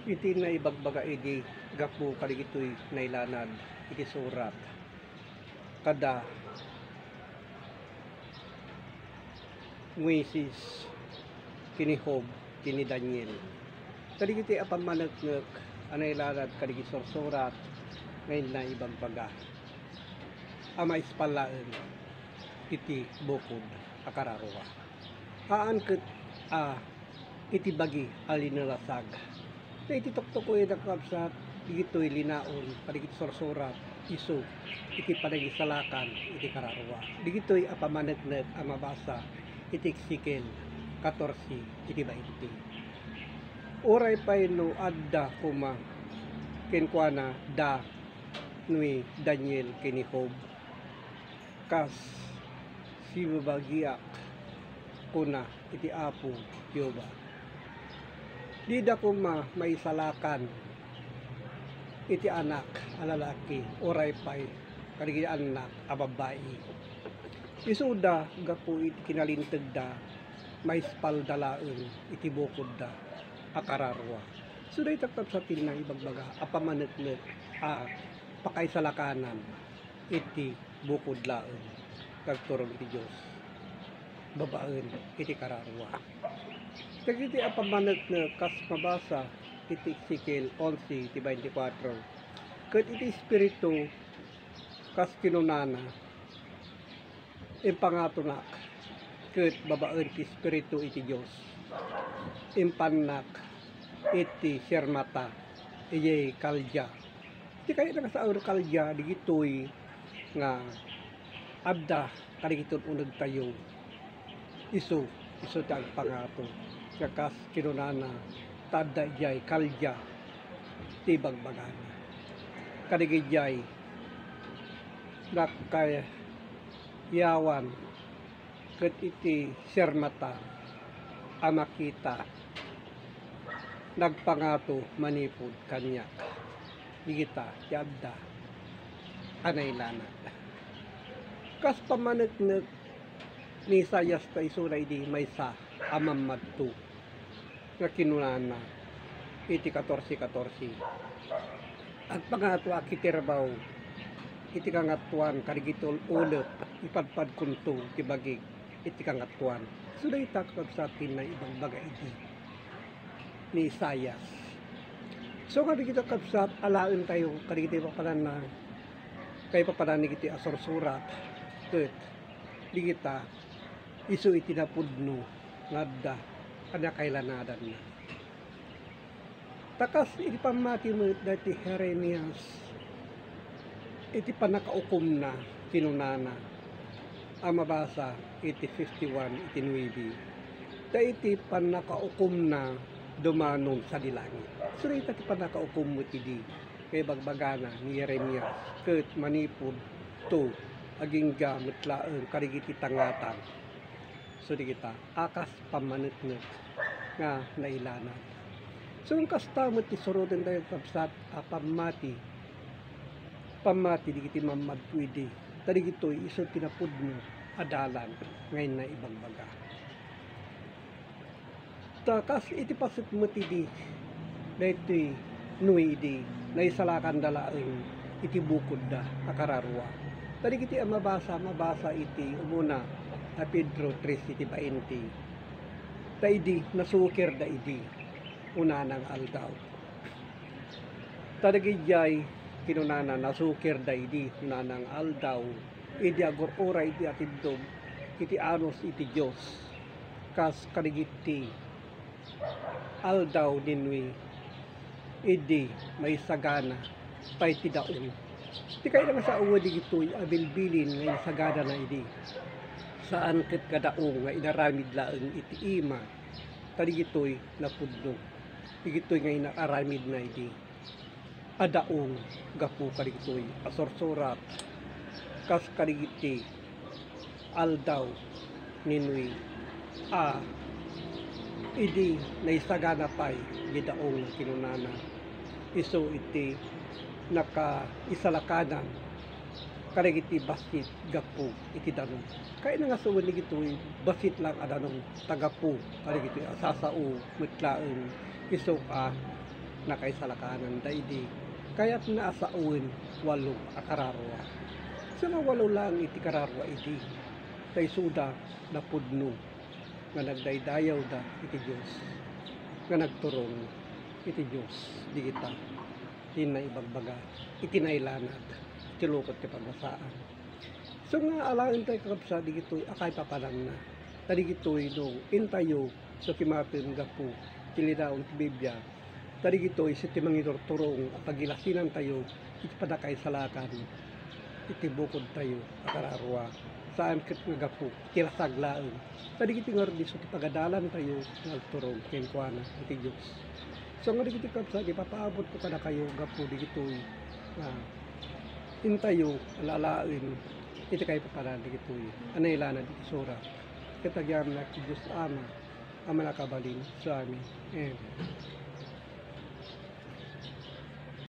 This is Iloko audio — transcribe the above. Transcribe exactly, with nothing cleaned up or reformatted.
Iti naibagbaga idi gapu kadagitoy nailanad iti surat kada Moises, ken ni Job, ken ni Daniel. Kadagiti a pammaneknek a nailanad kadagiti sursurat nga naibagbaga a maispal laeng iti bukod a kararua. Haan ket a iti bagi a linalasag. Ta iti tuktukoy a kakabsat, dagitoy linaon kadagiti sursurat isu iti panagisalakan iti kararua. Dagitoy a pammaneknek a mabasa iti Ezekiel katorse iti bainte. Uray pay no adda koma kenkuana da ni Daniel ken ni Job, kas sibabagiak, kuna iti Apo Jehovah. Dida koma maisalakan iti anak a lalaki, uray pay kadagiti annak a babbai. Isuda gapu iti kinalintegda, maispalda laeng iti bukodda a kararua. So, dayta, kakabsat, ti naibagbaga a pammaneknek a pakaisalakanan iti bukod laeng nga agturong iti Dios babaen iti kararua. Dagiti a pammaneknek kas mabasa iti Ezekiel onse iti baintikwatro, ket iti espiritu kas kinunana, impangatonak ket babaen ti espiritu iti Dios, impannak iti sierrata idiay Caldea. Ti kayatna nga sao, Caldea, dagitoy nga adda kadagiti un-unegtayo. Isu, isu ti agpangato nga kas kinunana, ta adda idiay Caldea ti bagbagana. Kadagiti nakayawan ket iti sierrata a makita, nagpangato manipud kaniak. Dagita ti adda a nailanad. Kas pammaneknek ni Isaias, ta isuna idi maysa a mammadto nga kinunana iti katorse katorse, "Agpangatoak iti rabaw iti kangatoan kadagiti ul-ulep, ipadpadkonto ti bagik iti kangatoan." So, dayta, kakabsat, ti naibagbaga idi ni Isaias. So, kadagita, kakabsat, alaentayo kadagiti papananna, kaipapanan dagiti a sursurat, ket dagita isu iti napudno nga adda a nakailanadanna. Ta kas iti pammati met daytoy Jeremias, iti pannakaukomna, kinunana a mabasa iti fifty-one iti nuebe, ta iti pannakaukomna dumanon sadi langit. So, dayta ti pannakaukom met idi nga ibagbagana ni Jeremias, ket manipud to, agingga met laeng kadagiti tangatan. So, dagita a kas pammaneknek nga nailanad. So, kasta met ti surotentayo, kabsat, a pammati, pammati dagiti mammadto idi, ta dagitoy isu ti napudno a dalan nga naibagbaga. Ta kas iti paset met idi, daytoy Noe idi, naisalakanda laeng iti bukodda a kararua. Ta dagiti a mabasa, mabasa iti umuna a Pedro tres iti bainte. Ta idi nasukirda idi, kunana nga aldaw. Ta dagidiay kinunana, nasukirda idi, kunana nga aldaw, idi agur-uray idi atiddog iti anus iti Dios, kas kadagiti aldaw ni Noe, idi maisagana pay ti daong. Ti kayatna nga sao, dagitoy a bilbilin nga insaganana idi, saan ket nga daong nga inaramid laeng iti ima, ta dagitoy napudno. Dagitoy nga inaaramidna idi a daong gapu kadagitoy a sursurat, kas kadagiti aldaw ni Noe a idi naisagana pay ti daong nga kinunana, isu iti nakaisalakanan kadagiti bassit gapu iti danum. Kayatna nga sao, dagitoy bassit laeng a danum, ta gapu kadagitoy a sasao met laeng isu a Nakaisalakanan da idi kayatna a sawen walo a kararua. Sa nga walo lang iti kararua idi, ta isuda napudno nga nagdaydayawda iti Dios, nga nagturong iti Dios, digita ti naibagbaga iti nailanad iti lukot ti pagbasaan. So nga alaen tayo, kakabsat, digitoy a kaipapananna. Ta digitoy no intayo so kimaten gapu ti linaon ti Biblia, ta digitoy isu ti mangiturturong a pagilasinantayo iti pannakaisalakan iti bukodtayo a kararua. Saan ket nga gapu iti lasag laeng. Ta digitoy ngarud isu ti pagadalantayo nga agturong kenkuana iti Dios. So nga digitoy, kabsat, ipapaabotko kadakayo gapu digitoy nga intayo alaen iti kaipapanan digitoy a nailanad iti surat. Ket agyamanak ti Dios Ama a Mannakabalin. Amen. Amen.